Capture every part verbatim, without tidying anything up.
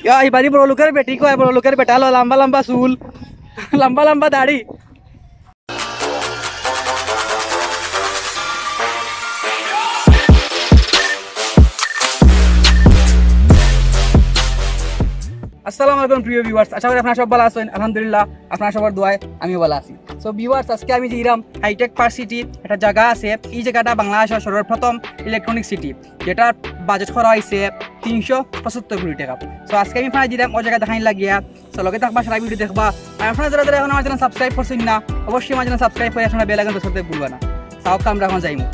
ইয়া, ই বাড়ি বড় লোকের বেটি কয়, বড় লোকের বেটা লো, লম্বা লম্বা চুল, লম্বা লম্বা দাড়ি। আসসালামু আলাইকুম প্রিয় ভিউয়ার্স, আশা করি আপনারা সব ভালা আছইন। আলহামদুলিল্লাহ, আপনারা সবার দোয়ায় আমিও ভালা আছি। সো ভিউয়ার্স, আজকে আমি যাইরাম হাইটেক পার্ক সিটি, একটা জাগা আছে। ই জাগাটা বাংলাদেশর সর্বপ্রথম ইলেকট্রনিক সিটি, যেটার বাজেট করা অইছে তিনশো পঁচাত্তর কোটি টাকা। সো আজকে আমি ফাঁড়া দিলাম ও জাগা দেখাইন লাগিয়া। সো লগে থাকবা, সারা ভিডিও দেখবা। আর আপনারা যারা যারা এখন আমার চ্যানেল সাবস্ক্রাইব করছইন না, অবশ্যই আমার চ্যানেল সাবস্ক্রাইব করি আপনারা বেল আইকন দবাইতে ভুলবা না। তাও আমরা এখন যাইমু।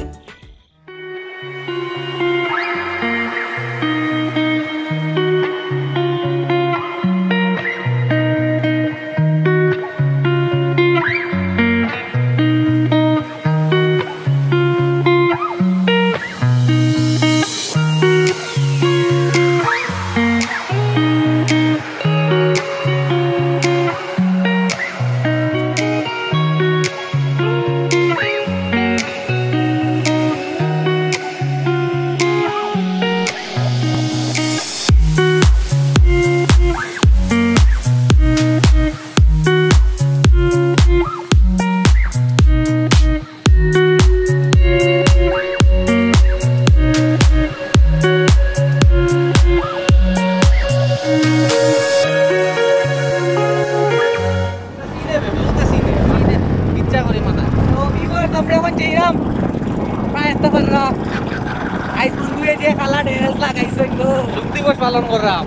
ইচ্ছা করে মাথা। তো ভিউয়ার্স, আমরা এখন যাইরাম প্রায় একটা পাররা। আইজ বন্ধুয়ে যে কালা ড্রেস লাগাইছে গো। চুক্তি দিবস পালন কররাম।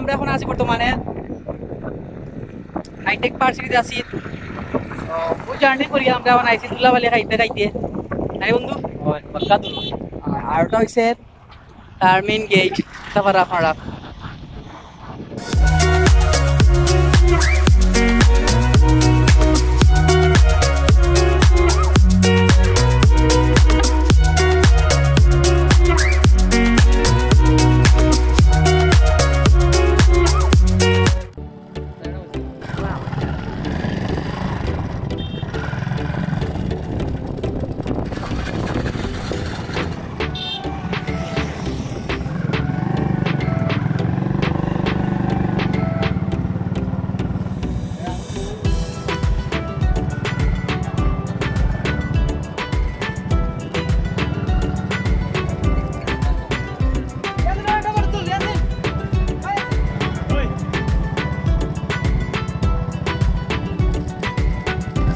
আমরা এখন আছি বর্তমানে হাইটেক পার্ক সিটিতে আছি। তো, ওই জার্নি করি আমরা এখন আইছি ধুলাবালি খাইতে খাইতে। আরে বন্ধু? ওই, বাক্কা ধুলা। আর ওটা হইছে টার্মিন গেট, তারপর আপনারা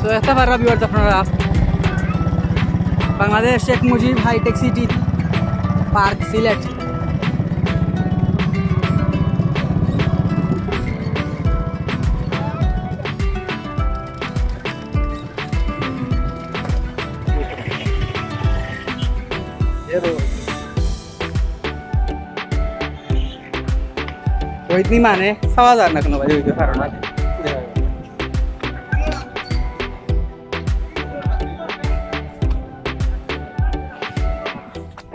So, একটা পাররা ভিউয়ার্স আপনারা, Bangladesh Sheikh Mujib high tech city park Sylhet. ওই দিন মানে চাওয়া যায় না কোনো ভাই, ওই কারণে।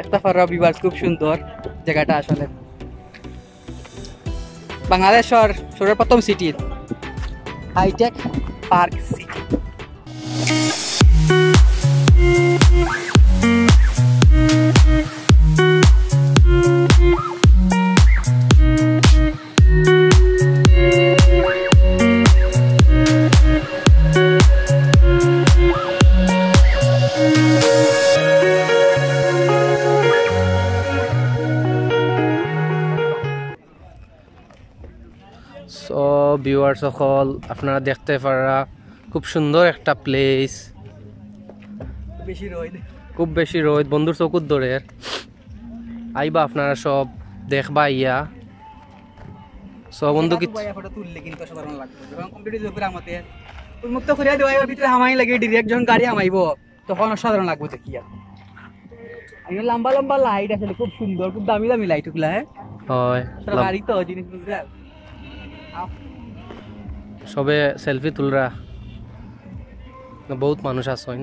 একটা পাররা ভিউয়ার্স, খুব সুন্দর জাগাটা আসলে। বাংলাদেশর সর্বপ্রথম city, hi tech park city. So, viewers সকল, আপনারা দেখতে পাররা খুব সুন্দর একটা প্লেস। বেশি রইদ। খুব বেশি রইদ, বন্ধুর চকুত ধরের। আইবা আপনারা সব দেখবা আইয়া। So, বন্ধু, কি ভাই, ফটো তুললে কিন্তু সাধারণ লাগবে। যখন কম্পিউটার উপরে আমাদের উন্মুক্ত করিয়া দেওয়া, এর ভিতরে হামাই লাগে, ডাইরেক্ট যখন গাড়ি হামাইবো, তখন অসাধারণ লাগবো দেখিয়া। এই লম্বা লম্বা লাইট আসলে খুব সুন্দর, খুব দামি দামি লাইট ওগুলা, হ্যাঁ? হয়। তোর লম- বাড়ি তো জিনিস বুঝলে। সবে সেলফি তুলরা, বহুত মানুষ আছইন।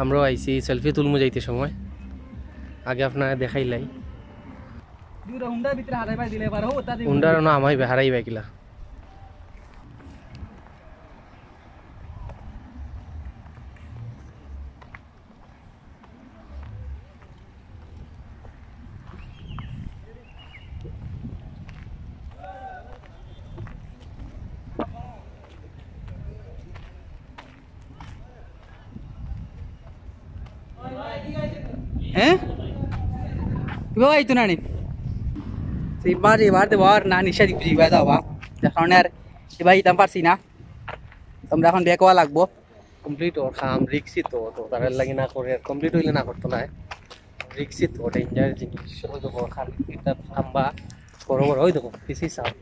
আমরাও আইছি সেলফি তুলমু যাইতে সময়, আগে আপনারে দেখাইলাই। দুইটা হুন্ডার ভিতরে হারাইবা দিলে পারো, ওটা দিয়ে হুন্ডার না আমাই হারাইবা কিলা। হ্যাঁ, এবার আইতো না নি। তো এবার, এবার দেবো আর না, নিশা দিব, এবার যাওয়া। যার কারণে আর এবার দিতাম পারছি না। তোমরা এখন বেকওয়া লাগবো। কমপ্লিট ওর কাম, রিক্সই তো, তো তার লাগি না করে, কমপ্লিট হইলে না করতো না। রিক্সই তো, ডেঞ্জার জিনিস। ওই দেখো, খালি একটা খাম্বা, বড় বড়, ওই দেখো, পিসি সাপ।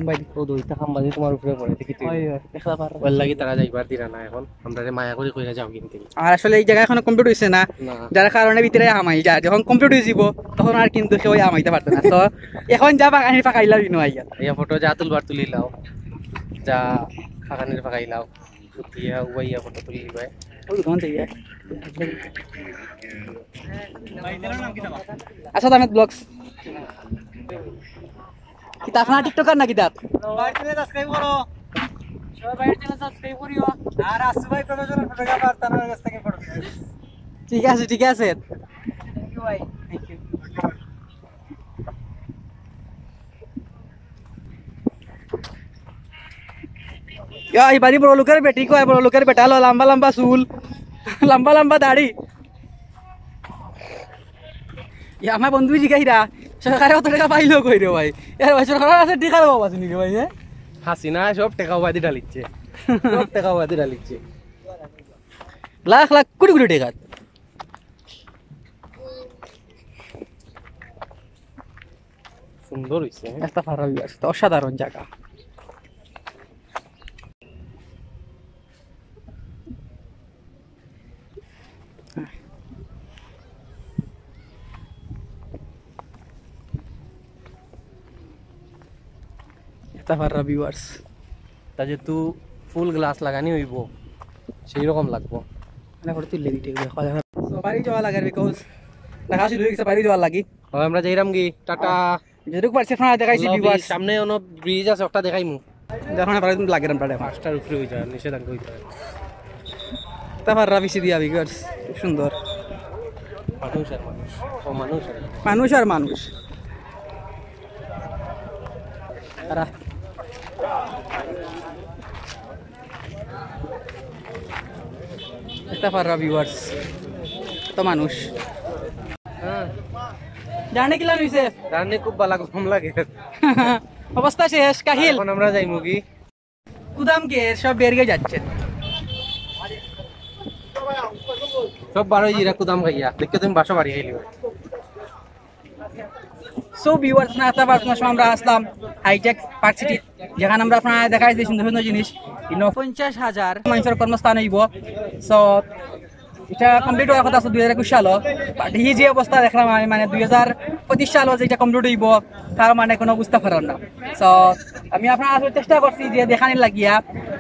ভাই, ও দুইটা খাম্বা দিয়ে তোমার উপরে পড়ে, দেখি তুই। ওই, ওই, দেখলা পারো। ওর লাগি তারা যাইবার দিরা না এখন, আমরা মায়া করি কইরা যাও কিন্তু। আর আসলে এই জায়গায় এখনো কমপ্লিট হইছে না, না। যার কারণে ভিতরে হামাই যায়। যখন কমপ্লিট হয়ে যাব, তখন আর কিন্তু কেউ হামাইতে পারতো না। তো এখন যা বাগানি ফাঁকাইলাও ইনো আইয়া। এই ফটো যা তুলবার তুলি লাও, যা ফাঁকানির ফাঁকাই লাও। ফুটিয়া উবাইয়া ফটো তুলি ভাই। ওই দোকান থেকে। আসাদ আহমেদ ব্লগস। কিতা আপনার টিকটকার নাকি দাঁত? ভাইর চ্যানেল সাবস্ক্রাইব করো। সবাই ভাইর চ্যানেল সাবস্ক্রাইব করিও। আর আসু ভাই কত জন ফটোগ্রাফার, তার কাছ থেকে ফটো। ঠিক আছে, ঠিক আছে। থ্যাংক ইউ ভাই। Thank you. ইয়া, এই বাড়ি বড় লোকের বেটি কয়, বড় লোকের বেটা লো, লম্বা লম্বা চুল, লম্বা লম্বা দাড়ি। ইয়া, আমার বন্ধু জিগাইরা, সরকারে অত টেকা পাইলো কই রে ভাই? এর ভাই, সরকার আছে, টেকার অভাব আছে নি রে ভাই, হ্যাঁ? হাসিনা সব টেকা উবাদি ঢালিচ্ছে, সব টেকা উবাদি ঢালিচ্ছে। লাখ লাখ কোটি কোটি টেকা। সুন্দর হইছে। একটা ফারা view আছে, তো অসাধারণ জায়গা। এটা ফারা viewers। তা যেহেতু ফুল গ্লাস লাগানি হইব, সেই রকম লাগবো। মানে ফটো তুললে দিতে হবে, দেখা যাবে। So, বাড়ি যাওয়া লাগে, because দেখা শুরু হয়ে গেছে, বাড়ি যাওয়ার লাগি। হয়, আমরা যাইরাম কি, টাটা। যেটুকু পারছি আপনারা দেখাইছি আল্লাহ হাফিজ। Viewers। সামনে অনো ব্রিজ আছে, ওটা দেখাইমু। যখন আপনারা লাগে আমরা দেখা। পাঁচটার উপরে হয়ে যায়, নিষেধাজ্ঞা হইতে হয়। তারপর রাবিসি দিয়া viewers, খুব সুন্দর। মানুষ আর মানুষ, ও মানুষ আর মানুষ। মানুষ আর মানুষ। তারা একটা ফারা viewers, তো মানুষ। হ্যাঁ। জার্নি কিলা হইছে? জার্নি খুব ভালা, গরম লাগে। অবস্থা শেষ, কাহিল। এখন আমরা যাইমু কি? কুদাম কে সব বের হয়ে যাচ্ছে। সব বার হয়ে যারা কুদাম খাইয়া, দেখে তুমি বাসা বাড়ি খাইলি। So viewers, না, তারপর তোমার সময় আমরা আসলাম হাইটেক পার্ক সিটি, যেখানে আমরা আপনারা দেখাইছি সুন্দর সুন্দর জিনিস। ইনো পঞ্চাশ হাজার মানুষের কর্মস্থান হইব। So এটা কমপ্লিট হওয়ার কথা আছে দুই হাজার একুশ সালও, but এই যে অবস্থা দেখলাম আমি, মানে দুই হাজার পঁচিশ সালও যেটা কমপ্লিট হইব, তার মানে কোনো বুঝতে পারেন না। So আমি আপনার আসলে চেষ্টা করছি যে দেখানির লাগিয়া,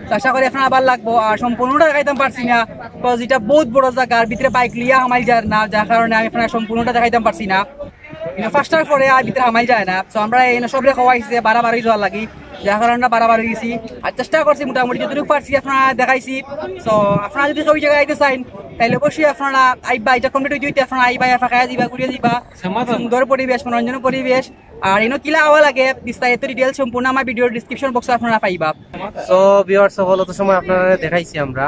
তো আশা করি আপনার আবার লাগবো। আর সম্পূর্ণটা দেখাইতাম পারছি না, because এটা বহুত বড় জায়গা, আর ভিতরে বাইক লিয়া হামাই যায় না, যার কারণে আমি আপনার সম্পূর্ণটা দেখাইতাম পারছি না। কিন্তু ফার্স্টার পরে আর ভিতরে হামাই যায় না। তো আমরা এই সবরে খাওয়াইছি যে বাড়াবাড়ি যাওয়ার লাগি, যার কারণে আমরা বাড়াবাড়ি গেছি। আর চেষ্টা করছি মোটামুটি যতটুকু পারছি আপনারা দেখাইছি। তো আপনারা যদি ওই জায়গায় আইতে চাইন, তাহলে অবশ্যই আপনারা আইবা, এটা কমপ্লিট হইতে হইতে আপনারা আইবা, ফাঁকা দিবা, ঘুরে দিবা। সুন্দর পরিবেশ, মনোরঞ্জন পরিবেশ। আর এনো কিলা হওয়া লাগে, বিস্তারিত ডিটেলস সম্পূর্ণ আমার ভিডিওর ডিসক্রিপশন বক্সে আপনারা পাইবা। So viewers, সকল অত সময় আপনারা দেখাইছি আমরা।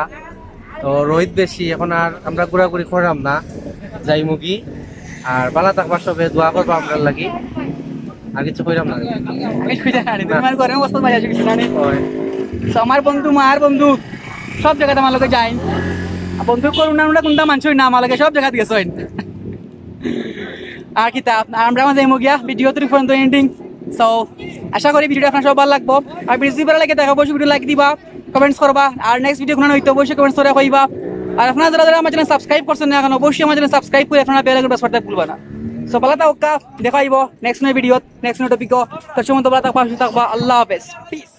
তো রোহিত বেশি, এখন আর আমরা ঘোরাঘুরি করলাম না, যাইমুগি। আর ভালা থাকবা সবে, দোয়া করবা আমরার লাগি। আর কিছু কইলাম না। আমি কইতে পারি, না। তোমার ঘরের অবস্থা ভাই আছে কিছু না নেই। হয়। So আমার বন্ধু, মার বন্ধু, সব জায়গাতে আমার লগে যাইন। আর বন্ধু করুন না, আমরা কোনটা মানছই না, আমার লগে সব জায়গাতে গেছইন। আর কিতা, আর আমরা মাঝে মুগিয়া ভিডিও তো পর্যন্ত এন্ডিং। So আশা করি ভিডিওটা আপনার সব ভালো লাগবো। আর ভিডিও যদি ভালো লাগে, দেখা অবশ্যই ভিডিও লাইক দিবা, কমেন্টস করবা। আর নেক্সট ভিডিও কোনো হইতে অবশ্যই কমেন্টস করে কইবা। আর আপনারা যারা যারা আমার চ্যানেল সাবস্ক্রাইব করছেন না এখন, অবশ্যই আমার চ্যানেল সাবস্ক্রাইব করে আপনারা বেল আইকন প্রেস করতে ভুলবা না। সো ভালা থাকউক্কা, দেখা অইবো নেক্সট কোনো ভিডিওত, নেক্সট কোনো টপিকও। তখন তো ভালা থাকবা, সুস্থ থাকবা। আল্লাহ হাফেজ, পিস।